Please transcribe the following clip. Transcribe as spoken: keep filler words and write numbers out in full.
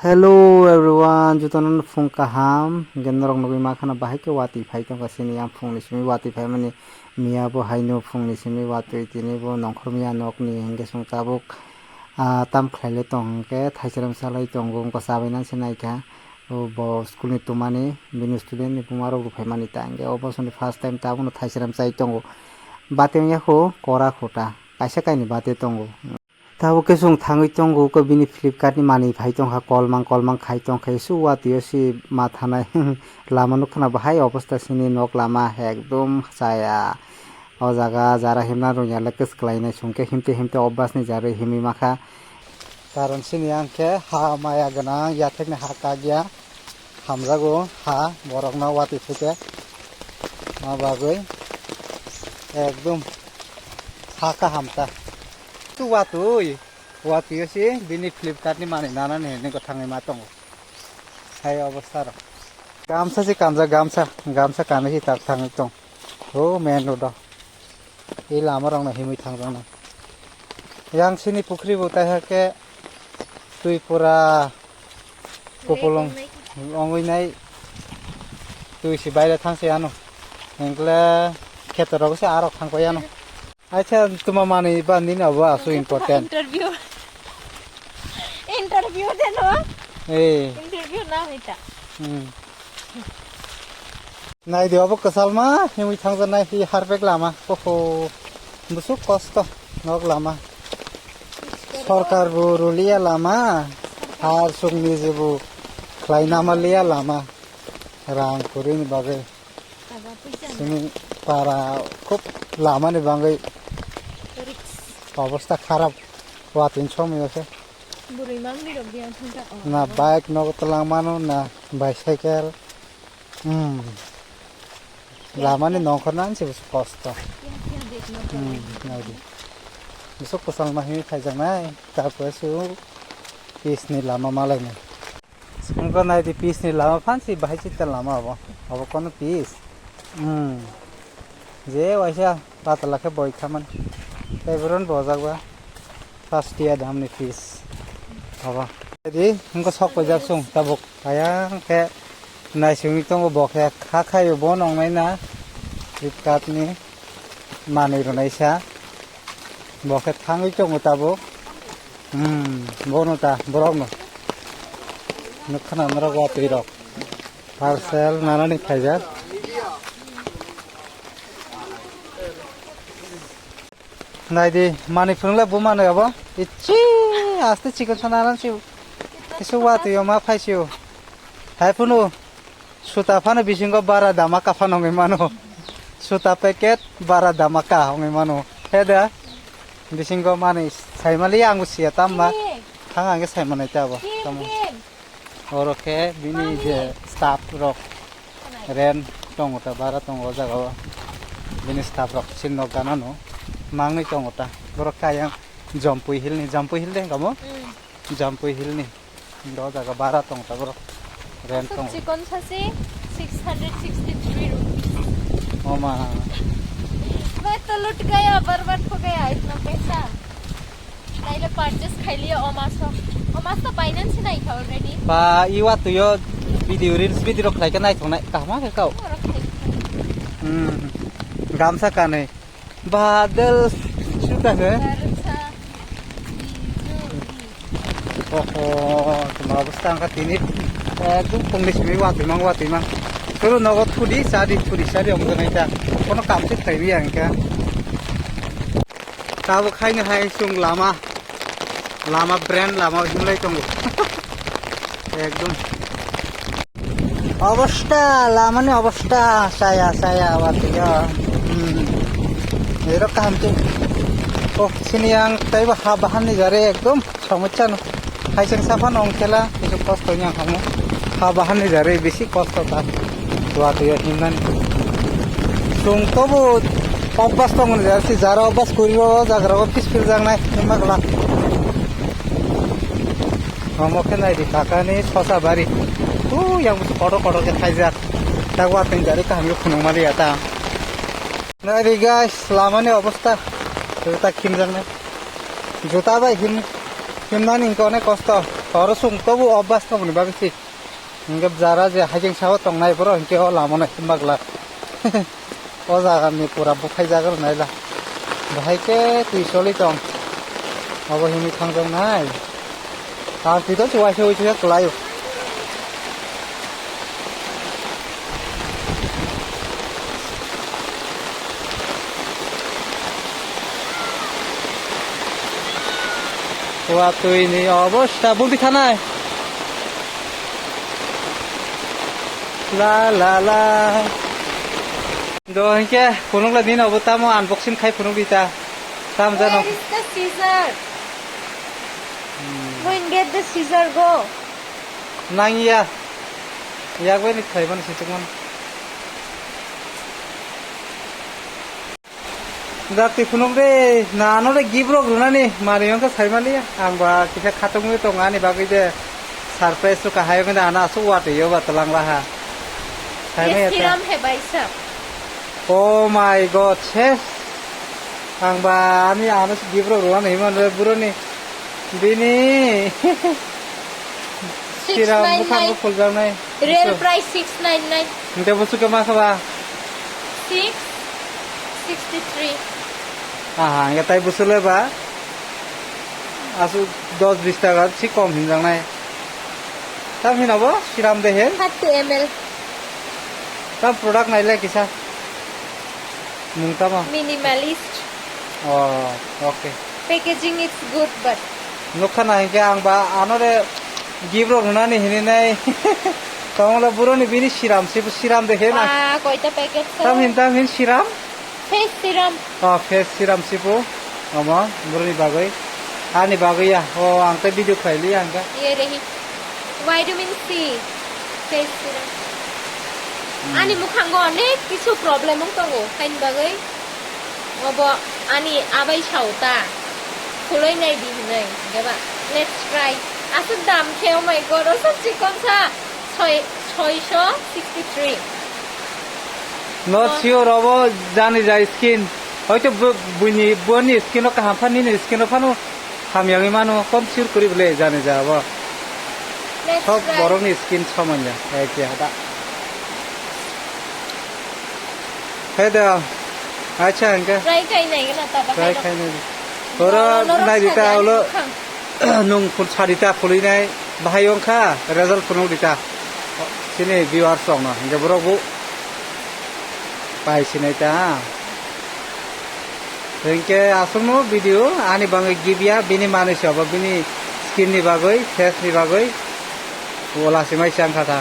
Hello everyone, jotono phung kaham. Hingke norok nugui ma khana bahai khe watwi phai tongkha sini yang phungni simi watwi phaimani miya bo haino phungni simi watwi tini bo nongkhor miya nokni hingke chwng tabuk, ah, tam khlailai tong hingke thaichwrwng salai tongo wngkha chabainani se naikha. O bo school ni twmani bini student ni buma rok rwphaimani ta hingke o bosoni first time tabukno thaichwrwng chai tongo. Bati wngya kho kora kho ta kaisa kainwi bati tongo. Tabuk khe chwng thangwi tongo, uko bini Flipkart ni manwi phai tongkha, kolmang kolmang khai tongkha, su watwi o se ma thanai lama nukha na bahai obostha sini nok lama ekdom chaya. O jaga jara himna rwngya le kwswklainai chwng khe himte himte o bus ni jarwi himwi makha. Karon sini ang khe ha maya gwnang, yathekni ha kakya. Hamjago ha borokno watwi theke. Ma bagwi ekdom ha kaham ta. Tu watwi, watwi o si bini Flipkart ni manwi nanani hinwi gotthangwi ma tongo. Hai obostha rok. Gamsa si kanjak, gamsa, gamsa kanwi si tak thangwi tong. O main road o. E lama rok no himwi thangjak nai. Yang sini pukhri bo tai hakhe twi pura kupulung ongwi nai. Twi si baire thangsi ano. Engkle kheto rok se arok thang pai ano. Acha tuma mani ba nini abo asu important. Interview. Interview de no? Eh. Interview na hita. Hmm. Nai di obo kwchalma himwi thangjaknai hi harpek lama. Oho. Busuk kosto nok lama. Sorkar bo ruliya lama. Har sukni je bo khlaina maliya lama. Rang kwrwini bagwi. Sini para khub lama ni bagwi obostha kharap. Watwi somoi o se. Bwrwi mangni rok biyang thangkha. Na bike nogo twlang mano, na bicycle. Hmm. Lama ni nongkhor nang se kosto. Hmm, nai di. Busuk kwchang ma himwi khaijak nai. Tabuk su pis ni lama malai nai. Wngkha nai di pis ni lama phan si bahai chita lama abo. Abo kono pis. Hmm. Je waisa patala khe boi khaman. Tei boron bojak ba. Pastiya damni pis. Abo. Di, wngkha sok paijak sung tabuk. Ayang khe naisingwi tongo bo khe kha khaio bo nongnai na. Flipkart ni manwi rwnaisa. Bo khe thangwi tongo tabuk. Hmm, bono ta borok no. Nukha na norok watwi rok. Parcel nanani khaijak. Naidi, mani phunukle buma nai abo. Ichi, aste chikon sana aran si. Kisu wa tuyo ma phaisio. Hai phunu, suta phano bisingo bara dama kapha nongwi mano. Suta packet bara dama ka ongwi mano. He da, bisingo mani saimali ang siya tamma. Thang ang saimanai ta abo. Tamo. Oro khe bini je staff rok rent tongo ta, bara tongo o jaga o. Bini staff rok sini nok gana no mangwi tongo ta. Borok khe ayang Jampui Hill ni, Jampui Hill de kamo? Mm. Jampui Hill ni. O jaga bara tongo ta borok rent tongo. Chikon sasi six hundred sixty three rupees. O ma. मैं तो लुट गया, बर्बाद हो गया इतना पैसा। Naile purchase khailiya o maso. O maso Binance se naikha already. Ba, iwa tuyo video, reels video rok khlaikhe naithoknai kaham khe kau. Oro khlaikha. Hmm. Gamsa kanwi. Badal suta khe. Barsa. Oho, tuma bwsa wngkha tini. Ekdom phungni simi watwi mang, watwi mang. Suru nogo thudi, chadi, thudi, chadi, wngkha nai ta. Kono kam se khlaiwi ang khe. Tabuk haino hai chwng lama, lama brand lama himlai tongo. Ekdom. Obostha, lama ni obostha, saya, saya, watwi o. Hmm. Erok kaham khe. Oh, sini ang taibo ha bahan ni jare ekdom. Somosya no. Hai chwng saphano wng khela, kisa kosto wngya khamu. Ha bahan ni jare bisi kosto ta. Dua tuya himnani. Chwng tobo obas tong ni jare, si jara obas kuri o jagra o pis pil jang nai, himma gla. Omo khe nai di kaka ni sosa bari. Tu yang busu kotor kotor khe khaijak. Tagwa teng jare kaham yo phunung mali ya ta. Nai di guys, lama ni obostha. Juta khimjak nai. Juta bai him, himnani hingke onek kosto. Oro sung tobu o bus tongmani bagwi se. Hinkhe jara je haikhe sabo tongnai borok hinkhe o lama nai bagla. O jaga ni pura buphai jaga rok naila. Bahai khe twi choli tong. Obo himwi thangjak nai. Ang twi tong se uaisa uaisa khe kwlai o. Watwi ni obosta budi thanai. La la la. Do hinkhe phunukla din obo tamo unboxing khai phunuk di ta. Tam jano. Where is the scissor? Hmm. Go and get the scissor, go. Nangya. Yak bai ni khai ban situk man. Dakti phunuk de, na ano de gift rok rwnani manwi wngkha saimali, ang ba kisa khatungwi tongo ani bagwi de surprise rok kahai wngkha de, ano aswk watwi o ba twlang laha. Saimaya ta. Ye siram hai bhai sahab. Oh my God, se. Ang ba ani ano gift rok rwnani himani buroni. Bini. Siram bwkhango phuljaknai. Real price six nine nine. Hingke busu ke ma saba? Six sixty three. Aha, hingke tai busu le ba. Asu dos bis taka si kom hinjaknai. Tam hino bo, siram de he. Thirty M L. Tam product nai le kisa. Mung tamo? Minimalist. Oh, okay. Packaging is good, but nukha na hinkhe ang ba ano de gift rok rwnani hininai. Tongla buroni bini siram se, siram de he na. Ah, koita packet sa? Tam hin, tam hin siram? Face serum. Oh, face serum sipu. Omo, buroni bagwi. Ani bagwi ya. Oh, ang te video khaili ang ka. Ye rehi. Vitamin C face serum. Hmm. Ani mukhango onek kisu problem wng tongo, haini bagwi obo ani abai sao ta, khuloi nai di hinoi, hingke ba, let's try. Aswk dam khe, oh my God, aswk chikon sa, soi, soisho sixty three. Not sure obo jani ja skin. Hoito bo-, buini, buini skin o kaham pha, nini skin o phano hamyangwi mano, kon sure kwrwi bwle jani ja abo. Let's try. Sok borokni skin somanya, hai khe hada. Hai da, acha hingke. Try khai nai gana ta. Try khai nai. Oro nai dita ulo. Nung phun sari ta khulwi nai bahai wngkha, result phunuk di ta. Chini viewers rok no, hingke borok bo pai sinai ta. Hingke aswk no video ani bagwi gift ya, bini manwi se obo, bini skin ni bagwi, face ni bagwi. Ola se mai chang kha ta.